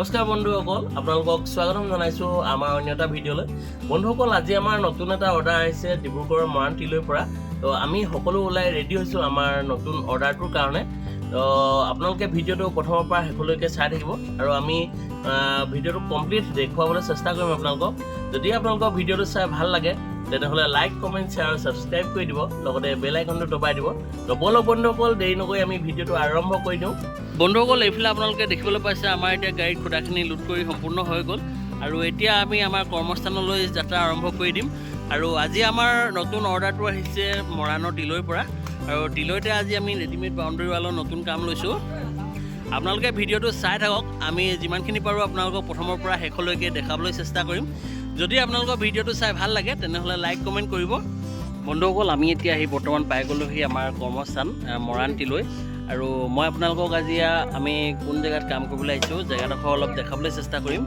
নমস্কাৰ বন্ধুসকল, আপোনালোকক স্বাগতম জনাইছোঁ আমাৰ অন্য এটা ভিডিঅ'লৈ। বন্ধুসকল, আজি আমাৰ নতুন এটা অৰ্ডাৰ আহিছে ডিব্ৰুগড়ৰ মৰাণ তিলৈৰ পৰা। তো আমি সকলো ওলাই ৰেডি হৈছোঁ আমাৰ নতুন অৰ্ডাৰটোৰ কাৰণে। তো আপোনালোকে ভিডিঅ'টো প্ৰথমৰ পৰা শেষলৈকে চাই থাকিব আৰু আমি ভিডিঅ'টো কমপ্লিট দেখুৱাবলৈ চেষ্টা কৰিম আপোনালোকক। যদি আপোনালোকৰ ভিডিঅ'টো চাই ভাল লাগে, তেনেহ'লে লাইক, কমেণ্ট, শ্বেয়াৰ আৰু ছাবস্ক্ৰাইব কৰি দিব, লগতে বেল আইকনটো দবাই দিব। তো ব'লক বন্ধুসকল, দেৰি নকৰি আমি ভিডিঅ'টো আৰম্ভ কৰি দিওঁ। বন্ধুসকল, এইফালে আপোনালোকে দেখিবলৈ পাইছে, আমাৰ এতিয়া গাড়ীত খুঁটাখিনি লোড কৰি সম্পূৰ্ণ হৈ গ'ল আৰু এতিয়া আমি আমাৰ কৰ্মস্থানলৈ যাত্ৰা আৰম্ভ কৰি দিম। আৰু আজি আমাৰ নতুন অৰ্ডাৰটো আহিছে মৰাণৰ তিলৈৰ পৰা আৰু তিলৈতে আজি আমি ৰেডিমেড বাউণ্ডেৰী ৱালৰ নতুন কাম লৈছোঁ। আপোনালোকে ভিডিঅ'টো চাই থাকক। আমি যিমানখিনি পাৰোঁ আপোনালোকক প্ৰথমৰ পৰা শেষলৈকে দেখাবলৈ চেষ্টা কৰিম। যদি আপোনালোকৰ ভিডিঅ'টো চাই ভাল লাগে, তেনেহ'লে লাইক, কমেণ্ট কৰিব। বন্ধুসকল, আমি এতিয়া আহি বৰ্তমান পাই গ'লোহি আমাৰ কৰ্মস্থান মৰাণ তিলৈ আৰু মই আপোনালোকক আজি আমি কোন জেগাত কাম কৰিবলৈ আহিছোঁ, জেগাডোখৰ অলপ দেখাবলৈ চেষ্টা কৰিম।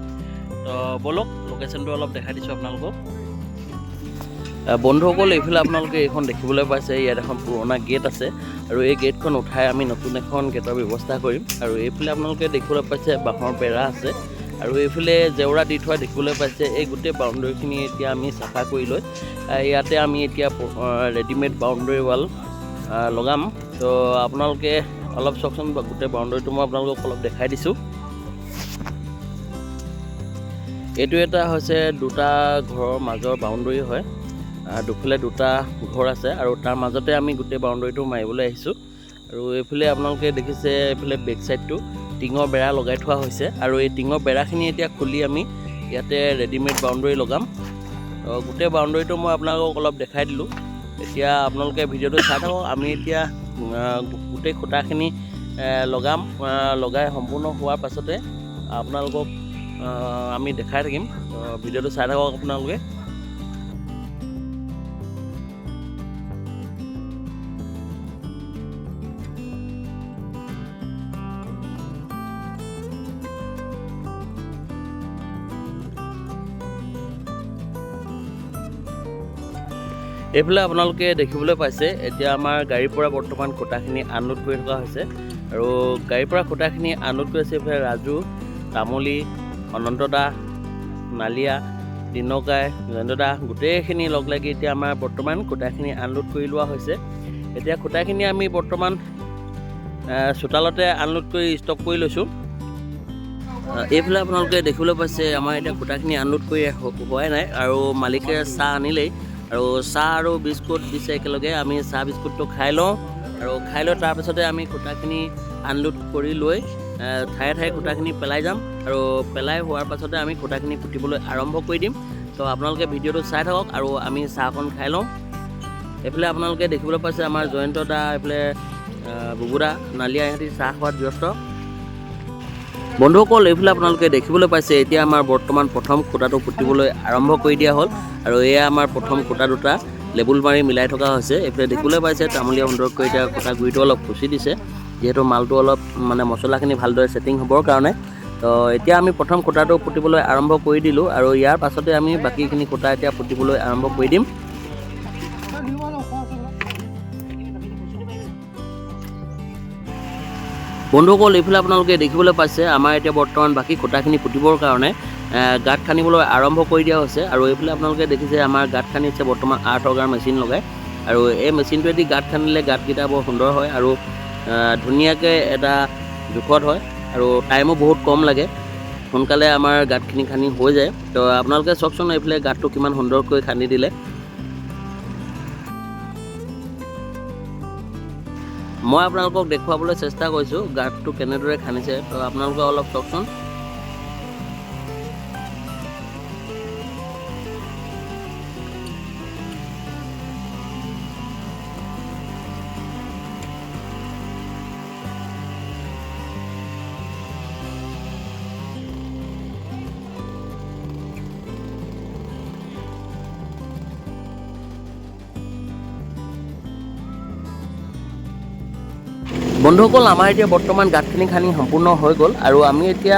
তো ব'লক, লোকেশ্যনটো অলপ দেখাই দিছোঁ আপোনালোকক। বন্ধুসকল, এইফালে আপোনালোকে এইখন দেখিবলৈ পাইছে, ইয়াত এখন পুৰণা গেট আছে আৰু এই গেটখন উঠাই আমি নতুন এখন গেটৰ ব্যৱস্থা কৰিম। আৰু এইফালে আপোনালোকে দেখিবলৈ পাইছে, বাঁহৰ বেৰা আছে আৰু এইফালে জেওৰা দি থোৱা দেখিবলৈ পাইছে। এই গোটেই বাউণ্ডেৰীখিনি এতিয়া আমি চাফা কৰি লৈ ইয়াতে আমি এতিয়া ৰেডিমেড বাউণ্ডেৰী ৱাল লগাম। তো আপোনালোকে অলপ চাওকচোন, গোটেই বাউণ্ডেৰীটো মই আপোনালোকক অলপ দেখাই দিছোঁ। এইটো এটা হৈছে দুটা ঘৰৰ মাজৰ বাউণ্ডেৰী হয়। দুফালে দুটা ঘৰ আছে আৰু তাৰ মাজতে আমি গোটেই বাউণ্ডেৰীটো মাৰিবলৈ আহিছোঁ। আৰু এইফালে আপোনালোকে দেখিছে, এইফালে বেক চাইডটো টিঙৰ বেৰা লগাই থোৱা হৈছে আৰু এই টিঙৰ বেৰাখিনি এতিয়া খুলি আমি ইয়াতে ৰেডিমেড বাউণ্ডেৰী লগাম। তো গোটেই বাউণ্ডেৰীটো মই আপোনালোকক অলপ দেখাই দিলোঁ। এতিয়া আপোনালোকে ভিডিঅ'টো চাই থাকক। আমি এতিয়া গোটেই খুঁটাখিনি লগাম। লগাই সম্পূৰ্ণ হোৱাৰ পাছতে আপোনালোকক আমি দেখাই থাকিম। ভিডিঅ'টো চাই থাকক আপোনালোকে। এইফালে আপোনালোকে দেখিবলৈ পাইছে, এতিয়া আমাৰ গাড়ীৰ পৰা বৰ্তমান খুঁটাখিনি আনলোড কৰি থকা হৈছে আৰু গাড়ীৰ পৰা খুঁটাখিনি আনলোড কৰি আছে এইফালে ৰাজু, তামুলী, অনন্ত দা, নালিয়া, দিনকাই, জয়ন্ত দা, গোটেইখিনি লগ লাগি এতিয়া আমাৰ বৰ্তমান খুঁটাখিনি আনলোড কৰি লোৱা হৈছে। এতিয়া খুঁটাখিনি আমি বৰ্তমান চোতালতে আনলোড কৰি ষ্টক কৰি লৈছোঁ। এইফালে আপোনালোকে দেখিবলৈ পাইছে, আমাৰ এতিয়া খুঁটাখিনি আনলোড কৰি হোৱাই নাই আৰু মালিকে চাহ আনিলেই আৰু চাহ আৰু বিস্কুট দিছে একেলগে। আমি চাহ বিস্কুটটো খাই লওঁ আৰু খাই লৈ তাৰপিছতে আমি খুঁটাখিনি আনলোড কৰি লৈ ঠায়ে ঠায়ে খুঁটাখিনি পেলাই যাম আৰু পেলাই হোৱাৰ পাছতে আমি খুঁটাখিনি পুতিবলৈ আৰম্ভ কৰি দিম। তো আপোনালোকে ভিডিঅ'টো চাই থাকক আৰু আমি চাহকণ খাই লওঁ। এইফালে আপোনালোকে দেখিবলৈ পাইছে, আমাৰ জয়ন্ত দা, এইফালে বুবুদা, নালিয়া, ইহঁতি চাহ খোৱাত ব্যস্ত। বন্ধুসকল, এইফালে আপোনালোকে দেখিবলৈ পাইছে, এতিয়া আমাৰ বৰ্তমান প্ৰথম খুঁটাটো পুতিবলৈ আৰম্ভ কৰি দিয়া হ'ল আৰু এয়া আমাৰ প্ৰথম খুঁটা দুটা লেবুল মাৰি মিলাই থকা হৈছে। এইফালে দেখিবলৈ পাইছে, তামুলীয়ে সুন্দৰকৈ এতিয়া খুঁটা গুৰিটো অলপ খুচি দিছে, যিহেতু মালটো অলপ মানে মছলাখিনি ভালদৰে ছেটিং হ'বৰ কাৰণে। তো এতিয়া আমি প্ৰথম খুঁটাটো পুতিবলৈ আৰম্ভ কৰি দিলোঁ আৰু ইয়াৰ পাছতে আমি বাকীখিনি খুঁটা এতিয়া পুতিবলৈ আৰম্ভ কৰি দিম। বন্ধুসকল, এইফালে আপোনালোকে দেখিবলৈ পাইছে, আমাৰ এতিয়া বৰ্তমান বাকী খুঁটাখিনি পুতিবৰ কাৰণে গাঁত খান্দিবলৈ আৰম্ভ কৰি দিয়া হৈছে। আৰু এইফালে আপোনালোকে দেখিছে, আমাৰ গাঁত খান্দিছে বৰ্তমান আৰ্থ অগাৰ মেচিন লগাই আৰু এই মেচিনটোৱেদি গাঁত খান্দিলে গাঁতকেইটা বৰ সুন্দৰ হয় আৰু ধুনীয়াকৈ এটা জোখত হয় আৰু টাইমো বহুত কম লাগে। সোনকালে আমাৰ গাঁতখিনি খান্দি হৈ যায়। তো আপোনালোকে চাওকচোন, এইফালে গাঁতটো কিমান সুন্দৰকৈ খান্দি দিলে। মই আপোনালোকক দেখুৱাবলৈ চেষ্টা কৰিছোঁ গাঁতটো কেনেদৰে খান্দিছে। তো আপোনালোকে অলপ চাওকচোন। বন্ধুসকল, আমাৰ এতিয়া বৰ্তমান গাঁতখিনি খান্দি সম্পূৰ্ণ হৈ গ'ল আৰু আমি এতিয়া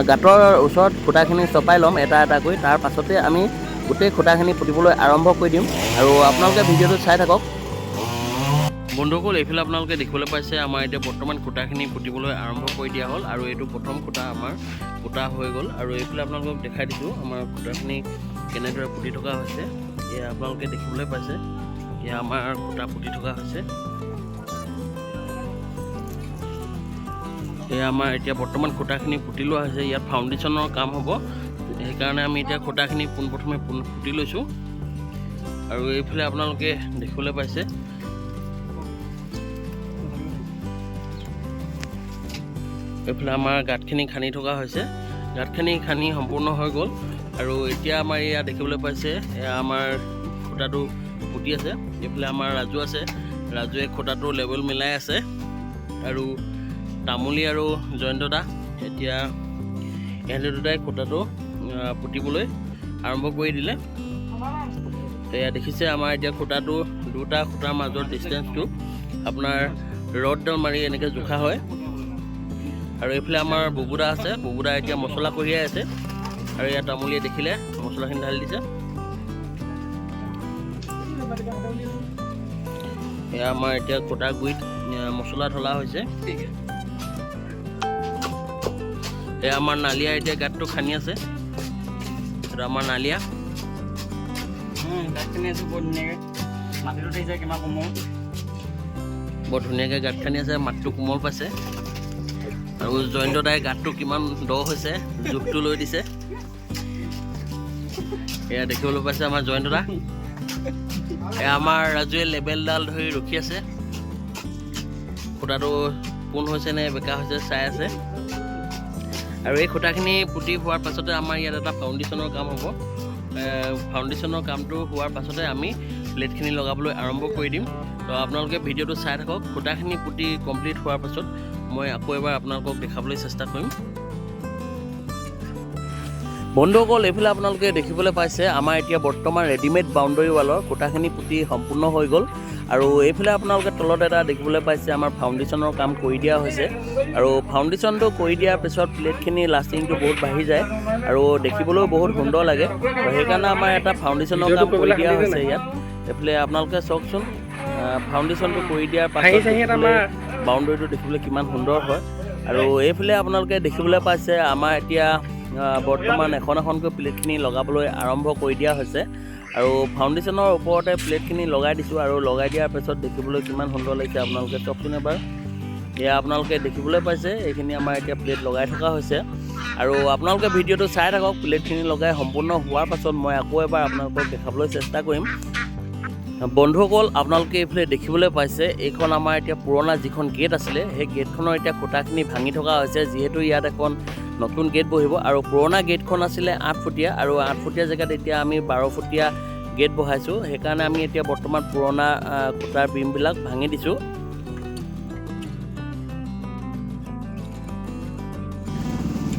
গাঁতৰ ওচৰত খুঁটাখিনি চপাই ল'ম এটা এটাকৈ। তাৰ পাছতে আমি গোটেই খুঁটাখিনি পুতিবলৈ আৰম্ভ কৰি দিম আৰু আপোনালোকে ভিডিঅ'টো চাই থাকক। বন্ধুসকল, এইফালে আপোনালোকে দেখিবলৈ পাইছে, আমাৰ এতিয়া বৰ্তমান খুঁটাখিনি পুতিবলৈ আৰম্ভ কৰি দিয়া হ'ল আৰু এইটো প্ৰথম খুঁটা আমাৰ পোতা হৈ গ'ল। আৰু এইফালে আপোনালোকক দেখাই দিছোঁ, আমাৰ খুঁটাখিনি কেনেদৰে পুতি থকা হৈছে। এয়া আপোনালোকে দেখিবলৈ পাইছে, এয়া আমাৰ খুঁটা পুতি থকা হৈছে। এয়া আমাৰ এতিয়া বৰ্তমান খুঁটাখিনি পুতি লোৱা হৈছে। ইয়াত ফাউণ্ডেশ্যনৰ কাম হ'ব, সেইকাৰণে আমি এতিয়া খুঁটাখিনি পোনপ্ৰথমে পুতি লৈছোঁ। আৰু এইফালে আপোনালোকে দেখিবলৈ পাইছে, এইফালে আমাৰ গাঁতখিনি খান্দি থকা হৈছে। গাঁতখিনি খান্দি সম্পূৰ্ণ হৈ গ'ল। আৰু এতিয়া আমাৰ এয়া দেখিবলৈ পাইছে, এয়া আমাৰ খুঁটাটো পুতি আছে। এইফালে আমাৰ ৰাজু আছে, ৰাজুৱে খুঁটাটো লেভেল মিলাই আছে। আৰু তামুলী আৰু জয়ন্ত দা এতিয়া ইহঁতে দুটাই খুঁটাটো পুতিবলৈ আৰম্ভ কৰি দিলে। এয়া দেখিছে, আমাৰ এতিয়া খুঁটাটো দুটা খুঁটাৰ মাজৰ ডিষ্টেঞ্চটো আপোনাৰ ৰডডাল মাৰি এনেকৈ জোখা হয়। আৰু এইফালে আমাৰ বুবুদা আছে, বুবুদা এতিয়া মছলা কঢ়িয়াই আছে। আৰু ইয়াত তামুলীয়ে দেখিলে মছলাখিনি ঢালি দিছে। এয়া আমাৰ এতিয়া খুঁটা গুৰিত মছলা ঢলা হৈছে। এয়া আমাৰ নালিয়া এতিয়া গাঁতটো খান্দি আছে। এইটো আমাৰ নালিয়া। গাঁত খান্দি আছোঁ বৰ ধুনীয়াকৈ, মাটিটো দেখিছে কিমান কোমল। বৰ ধুনীয়াকৈ গাঁত খান্দি আছে, মাটিটো কোমল পাইছে। আৰু জয়ন্ত দাই গাঁতটো কিমান দ হৈছে জোখটো লৈ দিছে। এয়া দেখিবলৈ পাইছে আমাৰ জয়ন্ত দা। এয়া আমাৰ ৰাজুৱে লেবেলডাল ধৰি ৰখি আছে, খুঁটাটো পোন হৈছে নে বেকা হৈছে চাই আছে। আৰু এই খুঁটাখিনি পুতি হোৱাৰ পাছতে আমাৰ ইয়াত এটা ফাউণ্ডেশ্যনৰ কাম হ'ব। ফাউণ্ডেশ্যনৰ কামটো হোৱাৰ পাছতে আমি প্লেটখিনি লগাবলৈ আৰম্ভ কৰি দিম। তো আপোনালোকে ভিডিঅ'টো চাই থাকক। খুঁটাখিনি পুতি কমপ্লিট হোৱাৰ পাছত মই আকৌ এবাৰ আপোনালোকক দেখাবলৈ চেষ্টা কৰিম। বন্ধুসকল, এইফালে আপোনালোকে দেখিবলৈ পাইছে, আমাৰ এতিয়া বৰ্তমান ৰেডিমেড বাউণ্ডেৰী ৱালৰ খুঁটাখিনি পুতি সম্পূৰ্ণ হৈ গ'ল। আৰু এইফালে আপোনালোকে তলত এটা দেখিবলৈ পাইছে, আমাৰ ফাউণ্ডেশ্যনৰ কাম কৰি দিয়া হৈছে। আৰু ফাউণ্ডেশ্যনটো কৰি দিয়াৰ পিছত প্লেটখিনি লাষ্টিংটো বহুত বাঢ়ি যায় আৰু দেখিবলৈও বহুত সুন্দৰ লাগে। সেইকাৰণে আমাৰ এটা ফাউণ্ডেশ্যনৰ কাম কৰি দিয়া হৈছে ইয়াত। এইফালে আপোনালোকে চাওকচোন, ফাউণ্ডেশ্যনটো কৰি দিয়াৰ পাছত বাউণ্ডেৰীটো দেখিবলৈ কিমান সুন্দৰ হয়। আৰু এইফালে আপোনালোকে দেখিবলৈ পাইছে, আমাৰ এতিয়া বৰ্তমান এখন এখনকৈ প্লেটখিনি লগাবলৈ আৰম্ভ কৰি দিয়া হৈছে। আৰু ফাউণ্ডেশ্যনৰ ওপৰতে প্লেটখিনি লগাই দিছোঁ। আৰু লগাই দিয়াৰ পিছত দেখিবলৈ কিমান সুন্দৰ লাগিছে আপোনালোকে চাওকচোন এবাৰ। এয়া আপোনালোকে দেখিবলৈ পাইছে, এইখিনি আমাৰ এতিয়া প্লেট লগাই থকা হৈছে। আৰু আপোনালোকে ভিডিঅ'টো চাই থাকক। প্লেটখিনি লগাই সম্পূৰ্ণ হোৱাৰ পাছত মই আকৌ এবাৰ আপোনালোকক দেখাবলৈ চেষ্টা কৰিম। বন্ধুসকল, আপোনালোকে এইফালে দেখিবলৈ পাইছে, এইখন আমাৰ এতিয়া পুৰণা যিখন গেট আছিলে, সেই গেটখনৰ এতিয়া খুঁটাখিনি ভাঙি থকা হৈছে, যিহেতু ইয়াত এখন নতুন গেট বহিব। আৰু পুৰণা গেটখন আছিলে 8 ফুটীয়া আৰু 8 ফুটীয়া জেগাত এতিয়া আমি 12 ফুটীয়া গেট বহাইছোঁ। সেইকাৰণে আমি এতিয়া বৰ্তমান পুৰণা খুঁটাৰ বিমবিলাক ভাঙি দিছোঁ।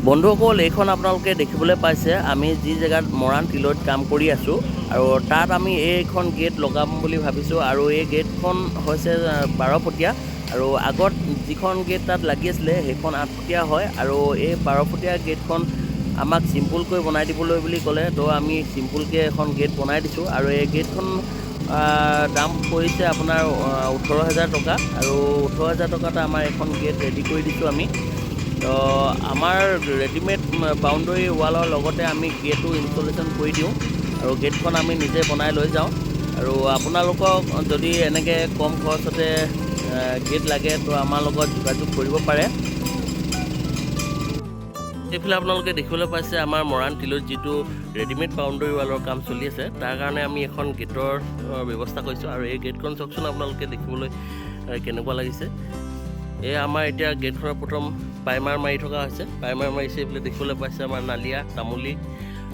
বন্ধুসকল, এইখন আপোনালোকে দেখিবলৈ পাইছে, আমি যি জেগাত মৰাণ তিলৈত কাম কৰি আছোঁ আৰু তাত আমি এইখন গেট লগাম বুলি ভাবিছোঁ। আৰু এই গেটখন হৈছে 12 ফুটীয়া আৰু আগত যিখন গেট তাত লাগি আছিলে সেইখন 8 ফুটীয়া হয়। আৰু এই 12 ফুটীয়া গেটখন আমাক চিম্পুলকৈ বনাই দিবলৈ বুলি ক'লে, তো আমি চিম্পুলকৈ এখন গেট বনাই দিছোঁ। আৰু এই গেটখন দাম পৰিছে আপোনাৰ 18,000 টকা। আৰু 18,000 টকাতে আমাৰ এখন গেট ৰেডি কৰি দিছোঁ আমি। তো আমাৰ ৰেডিমেড বাউণ্ডেৰী ৱালৰ লগতে আমি গেটো ইনষ্টলেশ্যন কৰি দিওঁ আৰু গেটখন আমি নিজে বনাই লৈ যাওঁ। আৰু আপোনালোকক যদি এনেকৈ কম খৰচতে গেট লাগে, তো আমাৰ লগত যোগাযোগ কৰিব পাৰে। এইফালে আপোনালোকে দেখিবলৈ পাইছে, আমাৰ মৰাণ তিলৈত যিটো ৰেডিমেড বাউণ্ডেৰী ৱালৰ কাম চলি আছে, তাৰ কাৰণে আমি এখন গেটৰ ব্যৱস্থা কৰিছোঁ। আৰু এই গেটখন চাওকচোন আপোনালোকে, দেখিবলৈ কেনেকুৱা লাগিছে। এই আমাৰ এতিয়া গেটখনৰ প্ৰথম প্ৰাইমাৰ মাৰি থকা হৈছে। প্ৰাইমাৰ মাৰিছে, এইফালে দেখিবলৈ পাইছে, আমাৰ নালিয়া, তামুলী,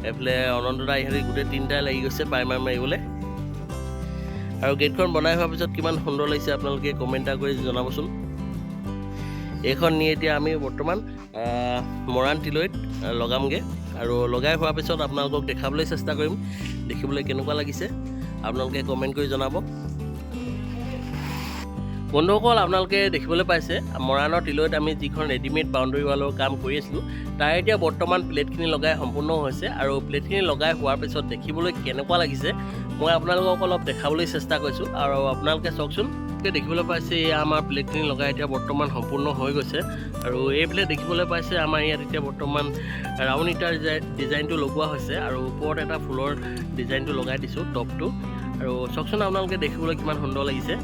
এইফালে অনন্তদা, ইহঁতি গোটেই তিনিটাই লাগি গৈছে প্ৰাইমাৰ মাৰিবলৈ। আৰু গেটখন বনাই হোৱাৰ পিছত কিমান সুন্দৰ লাগিছে আপোনালোকে কমেণ্ট এটা কৰি জনাবচোন। এইখন নি এতিয়া আমি বৰ্তমান মৰাণ তিলৈত লগামগৈ আৰু লগাই হোৱাৰ পিছত আপোনালোকক দেখাবলৈ চেষ্টা কৰিম। দেখিবলৈ কেনেকুৱা লাগিছে আপোনালোকে কমেণ্ট কৰি জনাব। বন্ধুসকল, আপোনালোকে দেখিবলৈ পাইছে, মৰাণৰ তিলৈত আমি যিখন ৰেডিমেড বাউণ্ডেৰী ৱালৰ কাম কৰি আছিলোঁ, তাৰ এতিয়া বৰ্তমান প্লেটখিনি লগাই সম্পূৰ্ণ হৈছে। আৰু প্লেটখিনি লগাই হোৱাৰ পিছত দেখিবলৈ কেনেকুৱা লাগিছে মই আপোনালোকক অলপ দেখাবলৈ চেষ্টা কৰিছোঁ। আৰু আপোনালোকে চাওকচোন। আপোনালোকে দেখিবলৈ পাইছে এয়া আমাৰ প্লেটখিনি লগাই এতিয়া বৰ্তমান সম্পূৰ্ণ হৈ গৈছে। আৰু এইফালে দেখিবলৈ পাইছে আমাৰ ইয়াত এতিয়া বৰ্তমান ৰাউণ্ড ইটাৰ ডিজাইনটো লগোৱা হৈছে আৰু ওপৰত এটা ফুলৰ ডিজাইনটো লগাই দিছোঁ টপটো। আৰু চাওকচোন আপোনালোকে দেখিবলৈ কিমান সুন্দৰ লাগিছে।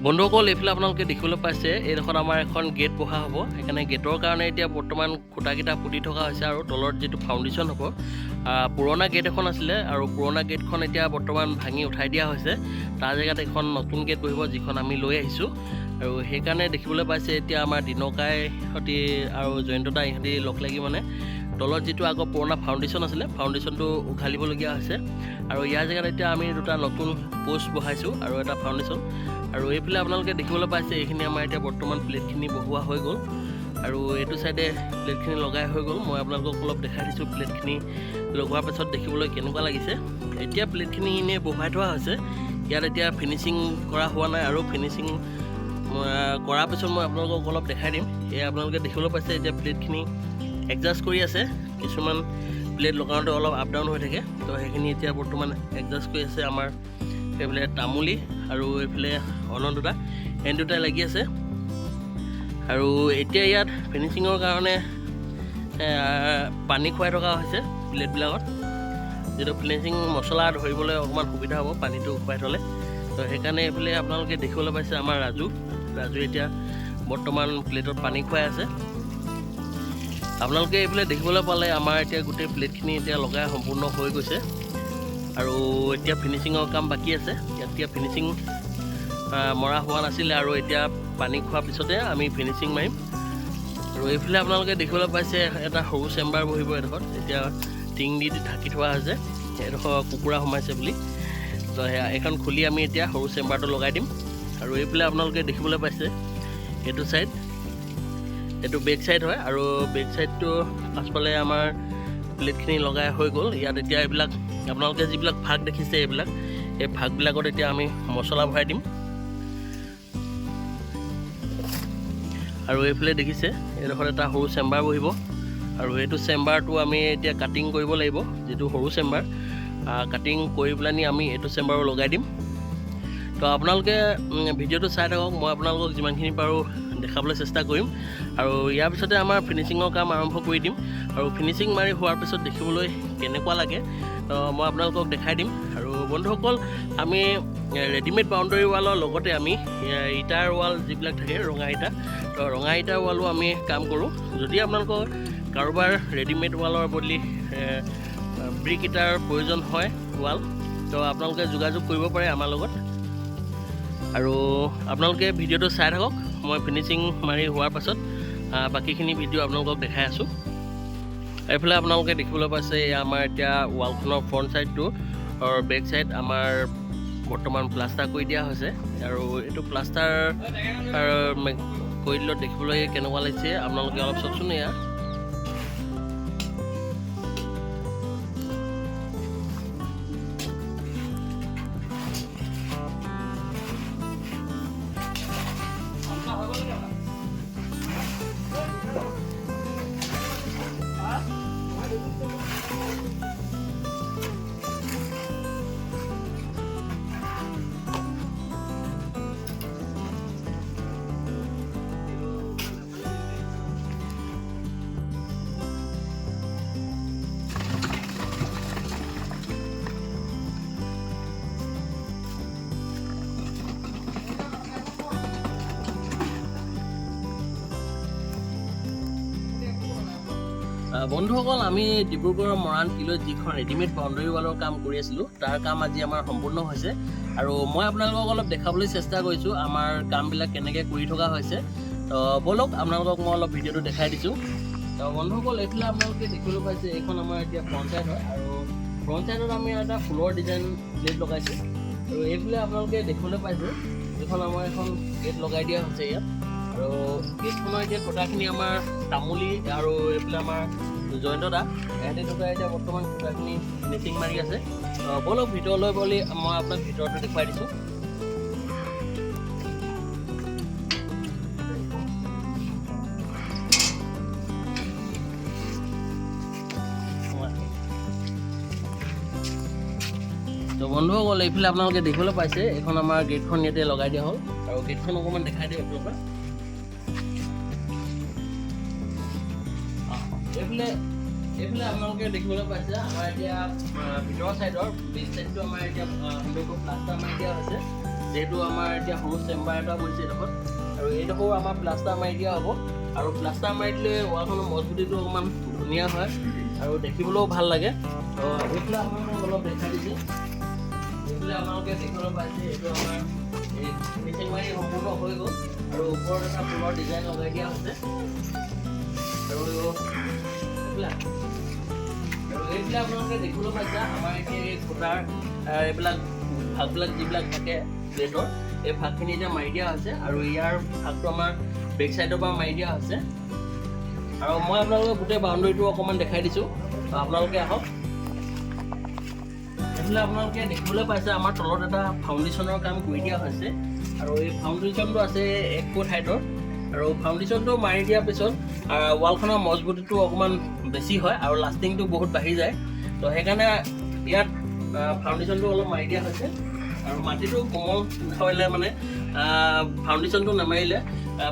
বন্ধুসকল, এইফালে আপোনালোকে দেখিবলৈ পাইছে এইডোখৰত আমাৰ এখন গেট বহা হ'ব। সেইকাৰণে গেটৰ কাৰণে এতিয়া বৰ্তমান খুঁটাকেইটা পুতি থকা হৈছে। আৰু তলত যিটো ফাউণ্ডেশ্যন হ'ব, পুৰণা গেট এখন আছিলে আৰু পুৰণা গেটখন এতিয়া বৰ্তমান ভাঙি উঠাই দিয়া হৈছে। তাৰ জেগাত এখন নতুন গেট বহিব, যিখন আমি লৈ আহিছোঁ। আৰু সেইকাৰণে দেখিবলৈ পাইছে এতিয়া আমাৰ দিনকাই সৈতে আৰু জয়ন্তদা ইহঁতি লগ লাগি মানে তলত যিটো আগৰ পুৰণা ফাউণ্ডেশ্যন আছিলে, ফাউণ্ডেশ্যনটো উঘালিবলগীয়া হৈছে। আৰু ইয়াৰ জেগাত এতিয়া আমি দুটা নতুন পোষ্ট বহাইছোঁ আৰু এটা ফাউণ্ডেশ্যন। আৰু এইফালে আপোনালোকে দেখিবলৈ পাইছে এইখিনি আমাৰ এতিয়া বৰ্তমান প্লেটখিনি বহোৱা হৈ গ'ল। আৰু এইটো চাইডে প্লেটখিনি লগাই হৈ গ'ল। মই আপোনালোকক অলপ দেখাই দিছোঁ প্লেটখিনি লগোৱাৰ পাছত দেখিবলৈ কেনেকুৱা লাগিছে। এতিয়া প্লেটখিনি এনেই বহাই থোৱা হৈছে, ইয়াত এতিয়া ফিনিচিং কৰা হোৱা নাই। আৰু ফিনিচিং কৰাৰ পিছত মই আপোনালোকক অলপ দেখাই দিম। এয়া আপোনালোকে দেখিবলৈ পাইছে এতিয়া প্লেটখিনি এডজাষ্ট কৰি আছে। কিছুমান প্লেট লগাওঁতে অলপ আপ ডাউন হৈ থাকে, তো সেইখিনি এতিয়া বৰ্তমান এডজাষ্ট কৰি আছে আমাৰ এইফালে তামুলী আৰু এইফালে অনন্তদা, এন দুটাই লাগি আছে। আৰু এতিয়া ইয়াত ফিনিচিঙৰ কাৰণে পানী খুৱাই থকা হৈছে প্লেটবিলাকত, যিটো ফিনিচিং মছলা ধৰিবলৈ অকণমান সুবিধা হ'ব পানীটো খুৱাই থ'লে। তো সেইকাৰণে এইফালে আপোনালোকে দেখিবলৈ পাইছে আমাৰ ৰাজু এতিয়া বৰ্তমান প্লেটত পানী খুৱাই আছে। আপোনালোকে এইফালে দেখিবলৈ পালে আমাৰ এতিয়া গোটেই প্লেটখিনি এতিয়া লগাই সম্পূৰ্ণ হৈ গৈছে। আৰু এতিয়া ফিনিচিঙৰ কাম বাকী আছে। ইয়াত এতিয়া ফিনিচিং মৰা হোৱা নাছিলে আৰু এতিয়া পানী খোৱাৰ পিছতে আমি ফিনিচিং মাৰিম। আৰু এইফালে আপোনালোকে দেখিবলৈ পাইছে এটা সৰু চেম্বাৰ বহিব এডোখৰত, এতিয়া টিং দি ঢাকি থোৱা হৈছে, এডোখৰ কুকুৰা সোমাইছে বুলি। তো সেয়া এইখন খুলি আমি এতিয়া সৰু চেম্বাৰটো লগাই দিম। আৰু এইফালে আপোনালোকে দেখিবলৈ পাইছে এইটো ছাইড, এইটো বেক ছাইড হয়। আৰু বেক ছাইডটো পাছফালে আমাৰ প্লেটখিনি লগাই হৈ গ'ল। ইয়াত এতিয়া এইবিলাক আপোনালোকে যিবিলাক ভাগ দেখিছে এইবিলাক, এই ভাগবিলাকত এতিয়া আমি মছলা ভৰাই দিম। আৰু এইফালে দেখিছে এইডোখৰত এটা সৰু চেম্বাৰ বহিব। আৰু এইটো চেম্বাৰটো আমি এতিয়া কাটিং কৰিব লাগিব, যিটো সৰু চেম্বাৰ কাটিং কৰি পেলানি আমি এইটো চেম্বাৰো লগাই দিম। তো আপোনালোকে ভিডিঅ'টো চাই থাকক, মই আপোনালোকক যিমানখিনি পাৰোঁ দেখাবলৈ চেষ্টা কৰিম। আৰু ইয়াৰ পিছতে আমাৰ ফিনিচিঙৰ কাম আৰম্ভ কৰি দিম। আৰু ফিনিচিং মাৰি হোৱাৰ পিছত দেখিবলৈ কেনেকুৱা লাগে মই আপোনালোকক দেখাই দিম। আৰু বন্ধুসকল, আমি ৰেডিমেড বাউণ্ডেৰী ৱালৰ লগতে আমি ইটাৰ ৱাল যিবিলাক থাকে, ৰঙা ইটা, তো ৰঙা ইটাৰ ৱালো আমি কাম কৰোঁ। যদি আপোনালোকৰ কাৰোবাৰ ৰেডিমেড ৱালৰ বদলি ব্ৰিক ইটাৰ প্ৰয়োজন হয় ৱাল, তো আপোনালোকে যোগাযোগ কৰিব পাৰে আমাৰ লগত। আৰু আপোনালোকে ভিডিঅ'টো চাই থাকক, মই ফিনিচিং মাৰি হোৱাৰ পাছত বাকীখিনি ভিডিঅ' আপোনালোকক দেখাই আছোঁ। এইফালে আপোনালোকে দেখিবলৈ পাইছে এয়া আমাৰ এতিয়া ৱালখনৰ ফ্ৰণ্ট ছাইডটো আৰু বেক ছাইড আমাৰ বৰ্তমান প্লাষ্টাৰ কৰি দিয়া হৈছে। আৰু এইটো প্লাষ্টাৰ কৰি দিলত দেখিবলৈ কেনেকুৱা লাগিছে আপোনালোকে অলপ চাওকচোন। এয়া বন্ধুসকল, আমি ডিব্ৰুগড়ৰ মৰাণ তিলৈত যিখন ৰেডিমেড বাউণ্ডেৰী ৱালৰ কাম কৰি আছিলোঁ, তাৰ কাম আজি আমাৰ সম্পূৰ্ণ হৈছে। আৰু মই আপোনালোকক অলপ দেখাবলৈ চেষ্টা কৰিছোঁ আমাৰ কামবিলাক কেনেকৈ কৰি থকা হৈছে। তো ব'লক, আপোনালোকক মই অলপ ভিডিঅ'টো দেখাই দিছোঁ। তো বন্ধুসকল, এইফালে আপোনালোকে দেখিবলৈ পাইছে, এইখন আমাৰ এতিয়া ফ্ৰণ্ট চাইড হয় আৰু ফ্ৰণ্ট চাইডত আমি এটা ফুলৰ ডিজাইন প্লেট লগাইছোঁ। আৰু এইফালে আপোনালোকে দেখিবলৈ পাইছে, এইখন আমাৰ এখন গেট লগাই দিয়া হৈছে ইয়াত। আৰু গেটখনৰ এতিয়া খুঁটাখিনি আমাৰ তামুলী আৰু এইফালে আমাৰ জয়ন্ত দা, এহেঁতি দুটাই এতিয়া বৰ্তমান খুঁটাখিনি ফিনিচিং মাৰি আছে। ব'লক ভিতৰলৈ বুলি মই আপোনাক ভিতৰটো দেখুৱাই দিছোঁ। তো বন্ধুসকল, এইফালে আপোনালোকে দেখিবলৈ পাইছে, এইখন আমাৰ গেটখন ইয়াতে লগাই দিয়া হ'ল। আৰু গেটখন অকণমান দেখাই দিওঁ এইফালৰ পৰা। এইফালে আপোনালোকে দেখিবলৈ পাইছে, আমাৰ এতিয়া ভিতৰৰ চাইডৰ বেক চাইডটো আমাৰ এতিয়া সুন্দৰকৈ প্লাষ্টাৰ মাৰি দিয়া হৈছে। যিহেতু আমাৰ এতিয়া সৰু চেম্বাৰ এটা বহিছে এইডোখৰত, আৰু এইডোখৰো আমাৰ প্লাষ্টাৰ মাৰি দিয়া হ'ব। আৰু প্লাষ্টাৰ মাৰি দিলে ৱালখনৰ মজবুতিটো অকণমান ধুনীয়া হয় আৰু দেখিবলৈও ভাল লাগে। তো এইফালে আপোনালোকক অলপ দেখাই দিছোঁ। এইফালে আপোনালোকে দেখিবলৈ পাইছে, এইটো আমাৰ এই ফিনিচিং মাৰি সম্পূৰ্ণ হৈ গ'ল আৰু ওপৰত এটা ফুলৰ ডিজাইন লগাই দিয়া হৈছে। আৰু এইফালে আপোনালোকে দেখিবলৈ পাইছে, আমাৰ এতিয়া এই খুঁটাৰ এইবিলাক ভাগবিলাক যিবিলাক থাকে প্লেটৰ, এই ভাগখিনি এতিয়া মাৰি দিয়া হৈছে। আৰু ইয়াৰ ভাগটো আমাৰ বেক চাইডৰ পৰা মাৰি দিয়া হৈছে। আৰু মই আপোনালোকক গোটেই বাউণ্ডেৰীটো অকণমান দেখাই দিছোঁ, আপোনালোকে আহক। এইফালে আপোনালোকে দেখিবলৈ পাইছে, আমাৰ তলত এটা ফাউণ্ডেশ্যনৰ কাম কৰি দিয়া হৈছে। আৰু এই ফাউণ্ডেশ্যনটো আছে 1 ফুট হাইটৰ। আৰু ফাউণ্ডেশ্যনটো মাৰি দিয়াৰ পিছত ৱালখনৰ মজবুতিটো অকণমান বেছি হয় আৰু লাষ্টিংটো বহুত বাঢ়ি যায়। তো সেইকাৰণে ইয়াত ফাউণ্ডেশ্যনটো অলপ মাৰি দিয়া হৈছে। আৰু মাটিটো কোমল হ'লে মানে ফাউণ্ডেশ্যনটো নামাৰিলে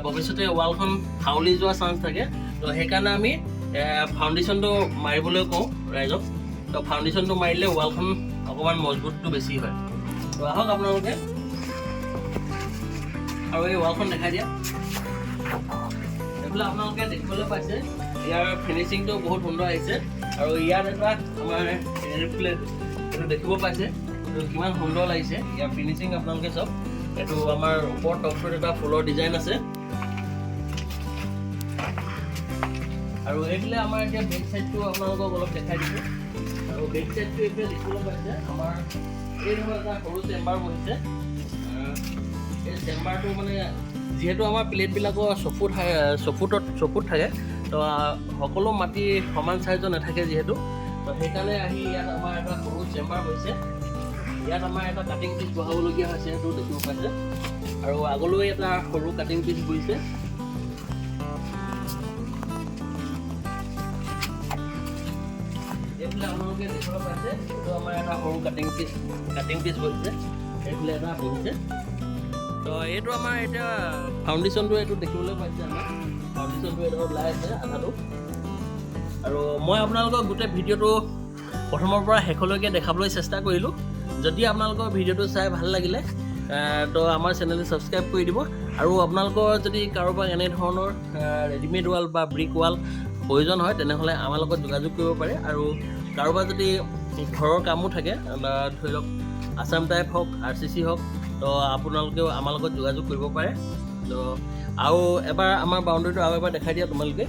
ভৱিষ্যতে ৱালখন হাউলি যোৱা চান্স থাকে। তো সেইকাৰণে আমি ফাউণ্ডেশ্যনটো মাৰিবলৈ কওঁ ৰাইজক। তো ফাউণ্ডেশ্যনটো মাৰিলে ৱালখন অকণমান মজবুতটো বেছি হয়। তো আহক আপোনালোকে আৰু এই ৱালখন দেখাই দিয়া। এইফালে আপোনালোকে দেখিবলৈ পাইছে, ইয়াৰ ফিনিচিংটো বহুত সুন্দৰ আহিছে। আৰু ইয়াত এটা আমাৰ এইফালে এইটো দেখিব পাইছে, এইটো কিমান সুন্দৰ লাগিছে ইয়াৰ ফিনিচিং আপোনালোকে চাওক। এইটো আমাৰ ওপৰ টপটোত এটা ফুলৰ ডিজাইন আছে। আৰু এইফালে আমাৰ এতিয়া বেক চাইডটো আপোনালোকক অলপ দেখাই দিছোঁ। আৰু বেক চাইডটো এইফালে দেখিবলৈ পাইছে, আমাৰ এই ধৰণৰ এটা সৰু চেম্বাৰ বহিছে। এই চেম্বাৰটো মানে যিহেতু আমাৰ প্লেটবিলাকৰ 6 ফুট 6 ফুটত 6 ফুট থাকে, তো সকলো মাটি সমান চাইজৰ নাথাকে যিহেতু, তো সেইকাৰণে আহি ইয়াত আমাৰ এটা সৰু চেম্বাৰ হৈছে। ইয়াত আমাৰ এটা কাটিং পিচ বহাবলগীয়া হৈছে, সেইটো দেখিব পাইছে। আৰু আগলৈ এটা সৰু কাটিং পিচ বহিছে। এইফালে আপোনালোকে দেখিব পাইছে, এইটো আমাৰ এটা সৰু কাটিং পিচ বহিছে, এইফালে এটা বহিছে। তো এইটো আমাৰ এতিয়া ফাউণ্ডেশ্যনটো এইটো দেখিবলৈ পাইছে, আমাৰ ফাউণ্ডেশ্যনটো এইডোখৰ ওলাই আছে আধাটো। আৰু মই আপোনালোকক গোটেই ভিডিঅ'টো প্ৰথমৰ পৰা শেষলৈকে দেখাবলৈ চেষ্টা কৰিলোঁ। যদি আপোনালোকৰ ভিডিঅ'টো চাই ভাল লাগিলে, তো আমাৰ চেনেলটো ছাবস্ক্ৰাইব কৰি দিব। আৰু আপোনালোকৰ যদি কাৰোবাক এনেধৰণৰ ৰেডিমেড ৱাল বা ব্ৰিক ৱাল প্ৰয়োজন হয়, তেনেহ'লে আমাৰ লগত যোগাযোগ কৰিব পাৰে। আৰু কাৰোবাৰ যদি ঘৰৰ কামো থাকে, বা ধৰি লওক আছাম টাইপ হওক, আৰচিচি হওক, তো আপোনালোকেও আমাৰ লগত যোগাযোগ কৰিব পাৰে। তো আৰু এবাৰ আমাৰ বাউণ্ডেৰীটো আৰু এবাৰ দেখাই দিয়া তোমালোকে।